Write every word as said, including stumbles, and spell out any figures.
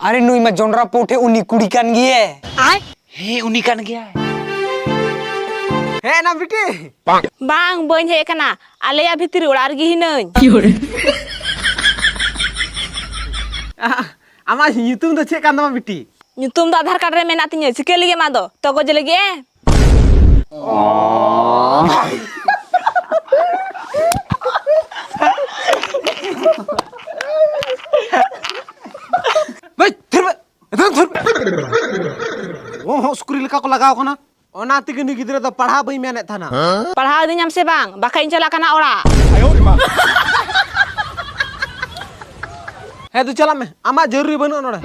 ᱟᱨᱮ, ᱱᱩᱭ ᱢᱟ ᱡᱚᱱᱰᱨᱟ ᱯᱳ ᱴᱷᱮᱡ ᱩᱱᱤ ᱠᱩᱲᱤ ᱠᱟᱱ ᱜᱮᱭᱟᱭ᱾ ᱟᱭ? ᱦᱮᱸ, ᱩᱱᱤ ᱠᱟᱱ ᱜᱮᱭᱟᱭ᱾ ᱦᱮᱡ ᱮᱱᱟᱢ ᱵᱤᱴᱤ? ᱵᱟᱝ, ᱵᱟᱹᱧ ᱦᱮᱡ ᱟᱠᱟᱱᱟ᱾ ᱟᱞᱮᱭᱟᱜ ᱵᱷᱤᱛᱨᱤ ᱚᱲᱟᱜ ᱨᱮᱜᱮ ᱦᱤᱱᱟᱹᱧ᱾ ᱟᱢᱟᱜ ᱧᱩᱛᱩᱢ ᱫᱚ ᱪᱮᱫ ᱠᱟᱱ ᱛᱟᱢᱟ ᱵᱤᱴᱤ? ᱧᱩᱛᱩᱢ ᱫᱚ ᱟᱫᱷᱟᱨ ᱠᱟᱨᱰ ᱨᱮ ᱢᱮᱱᱟᱜ ᱛᱤᱧᱟᱹ᱾ ᱪᱤᱠᱟᱹ ᱞᱟᱹᱜᱤᱫ ᱟᱢᱟᱜ ᱫᱚ? ᱛᱚᱜᱚᱡ ᱞᱟᱹᱜᱤᱫ ᱮ? ᱵᱟᱹᱭ, ᱛᱷᱤᱨ ᱵᱮ, ᱮᱠᱫᱚᱢ ᱛᱷᱤᱨ ᱵᱮ᱾ ᱚ ᱦᱚᱸ, ᱥᱩᱠᱨᱤ ᱞᱮᱠᱟ ᱠᱚ ᱞᱟᱜᱟᱣ ᱠᱟᱱᱟ᱾ ᱚᱱᱟ ᱛᱮᱜᱮ ᱱᱩᱭ ᱜᱤᱫᱽᱨᱟᱹ ᱫᱚ ᱯᱟᱲᱦᱟᱣ ᱵᱟᱹᱧ ᱢᱮᱱᱮᱫ ᱛᱟᱦᱮᱱᱟ᱾ ᱯᱟᱲᱦᱟᱣ ᱤᱫᱤᱧᱟᱢ ᱥᱮ ᱵᱟᱝ? ᱵᱟᱠᱷᱟᱡ ᱤᱧ ᱪᱟᱞᱟᱜ ᱠᱟᱱᱟ ᱚᱲᱟᱜ᱾ ᱦᱮᱸ, ᱫᱩ ᱪᱟᱞᱟᱜ ᱢᱮ, ᱟᱢᱟᱜ ᱡᱟᱹᱨᱩᱨᱤ ᱵᱟᱹᱱᱩᱜᱼᱟ ᱱᱚᱰᱮ᱾